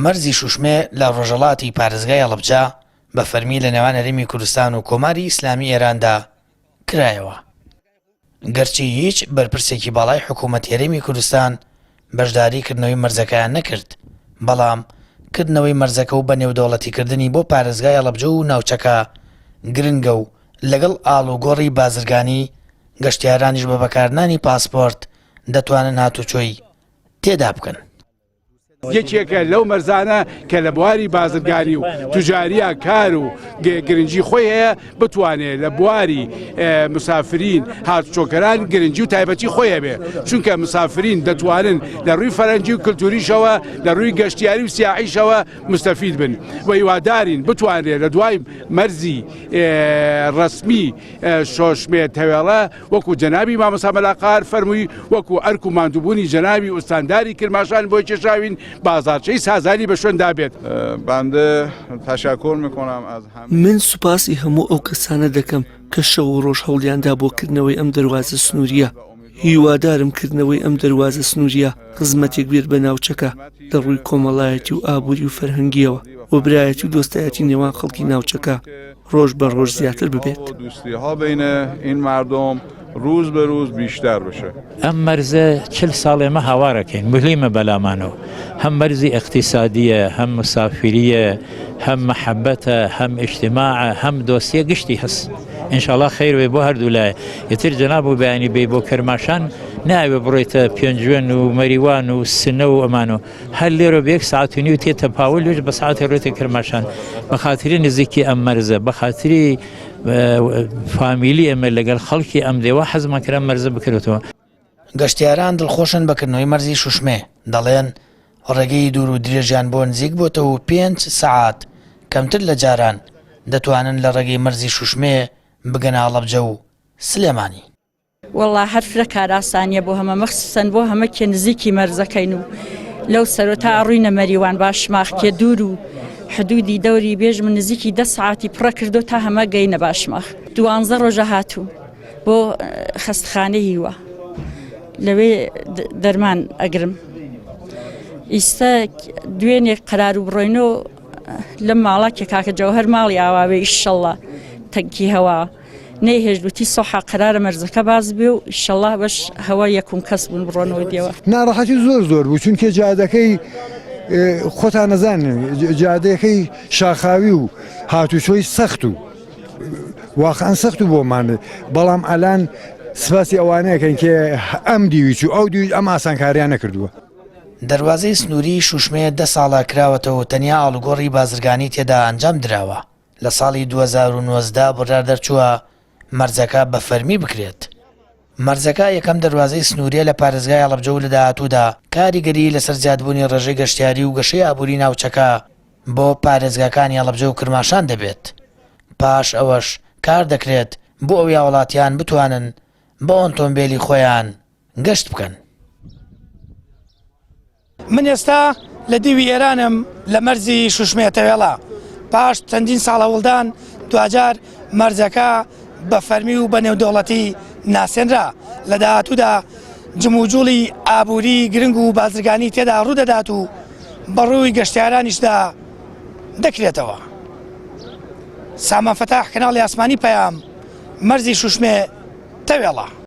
مەرزی شوشمێ لە ڕۆژهەڵاتی پارێزگای هەڵەبجە بە فەرمی لە نێوان هەرێمی کوردستان و کۆماری ئیسلامی ئێراندا کرایەوە. گەرچی هیچ بەرپرسێکی باڵای حکوومەتی هەرێمی کوردستان بەشداری کردنەوەی مەرزەکەیان نەکرد، بەڵام کردنەوەی مەرزەکە و بە نێودەوڵەتیکردنی بۆ پارێزگای هەڵەبجە و ناوچەکە گرنگە و لەگەڵ ئاڵوگۆڕی بازرگانی، گەشتیارانیش بە بەکارنانی پاسپۆرت دەتوانن هاتوچۆی تێدا بکەن. یەکێکە لەو مەرزانە کە لە بواری بازرگانی و توجاریا کار و گرنگی خۆی هەیە بتوانێت لە بواری مسافرین هاتوچۆکەران گرنگی و تایبەتی خۆی هەبێ چونکە مسافرین دەتوانن لە ڕووی فەرەنگی و کللتوریشەوە لە ڕووی گەشتیاری و سیاحیشەوە مستەفید بن و هیوادارین بتوانرێت لە دوای مەرزی ڕەسمی شۆشمێ تەوێڵە وەکو جەنابی مامۆستا مەلا قاهر فەرمووی وەکو ئەرک و ماندووبوونی جەنابی ئوستانداری کرماشان بۆی کێشاوین بازاڕچەی سازانی بە شوێندا بێت. بنده تشکر میکنم از همه. من سوپاسی هەموو ئەو کەسانە دەکەم کە شەو و ڕۆژ هەوڵیاندا بۆ کردنەوەی ئەم دەروازە سنوورییە. هیوادارم کردنەوەی ئەم دەروازە سنوورییە خزمەتێک بێت بە ناوچەکە لە ڕووی کۆمەڵایەتی و ئابووری و فەرهەنگییەوە و برایەتی و دۆستایەتی نێوان خەڵکی ناوچەکە ڕۆژ بە ڕۆژ زیاتر ببێت. ئەم مەرزە چل ساڵ ئێمە هاوارەکەین مهلیمە بەلامانەوە هەم مەرزی ئیقتیسادیە هەم مسافریە هەم مەحەبەتە هەم ئیجتیماعە هەم دۆستیە گشتی هەس ئینشاڵا خەیر بێ بۆ هەردوو لایە ئیتر جەناب و بەیانی بێی بۆ کەرماشان ناوێ بڕۆیتە پێنجوێن و مەریوان و سنە و ئەمانۆ هەر لێرە بە یەک ساعت و نیو تێتە پاوە لێش بە ساعتێ ڕێتە کرماشان بە خاتری نزیکی ئەم مەرزە بە خاتری فامیلی ئێمە لەگەڵ خەڵکی ئەم دێوە حەزمان کرا مەرزە بکرێتەوە. گەشتیاران دڵخۆشن بە کردنەوەی مەرزی شوشمێ، دەڵێن ڕێگەی دوور و درێژیان بۆ نزیک بۆتەوە و پێنج سەعات کەمتر لە جاران دەتوانن لە ڕێگەی مەرزی شوشمێ بگەنە هەڵەبجە و سلێمانی. وەڵا هەر فرە کارئاسانیە بۆ هەمە مەخسوسەن بۆ هەمە کێ نزیکی مەرزەکەین و لەو سەرۆ تا ئەڕوینە مەریوان باشماخ کێ دوور و حدودی دەوری بێژم نزیکی دە سعاتی پڕە کردو تا هەمە گەینە باشماخ دوانزە ڕۆژە هاتوو بۆ خەستخانەی هیوا لەوێ دەرمان ئەگرم ئیستا دوێنێ قەرار و بڕۆینۆ لەم ماڵە کە کاکە جەوهەر ماڵی ئاواوێ ئیشەڵڵا تەنکی هەوا نەیهێشت وتی سۆحا قەرارە مەرزەکە باز بێ و ئیشەڵا بەش هەوا یەکم کەس بوون بڕۆنەوە دێوە. ناڕەحەتی زۆر زۆر بوو چونکە جادەکەی خۆتان نەزانن جادەکەی شاخاوی و هاتوچۆی سەخت و واقعا سەخت و بۆمان بەڵام ئەلان سپاسی ئەوانەیەکەن کە ئەم دیویچ و ئەو دیوی ئەم ئاسانکاریان نەکردووە. دەروازەی سنووریی شوشمێ دە ساڵە کراوەتەوە و تەنیا ئاڵوگۆڕی بازرگانی تێدا ئەنجام دراوە. لە ساڵی 2019 بڕیار دەرچووە مەرزەکە بە فەرمی بکرێت. مەرزەکە یەکەم دەروازەی سنوورییە لە پارێزگای هەڵەبجە و لە داهاتوودا کاریگەریی لەسەر زیادبوونی ڕێژەی گەشتیاری و گەشەی ئابووری ناوچەکە بۆ پارێزگاکانی هەڵەبجە و کرماشان دەبێت. پاش ئەوەش کار دەکرێت بۆ ئەوەی هاوڵاتیان بتوانن بە ئۆتۆمبێلی خۆیان گەشت بکەن. من ئێستا لە دیوی ئێرانم لە مەرزی شوشمێ تەوێڵە پاش چەندین ساڵ هەوڵدان دواجار مەرزەکە بە فەرمی و بە نێودەوڵەتی ناسێنرا لە داهاتوودا جموجوڵی ئابووری گرنگ و بازرگانی تێدا ڕوودەدات و بەڕووی گەشتیارانیشدا دەکرێتەوە. سامان فەتاح کەناڵی ئاسمانی پەیام مەرزی شوشمێ تەوێڵە.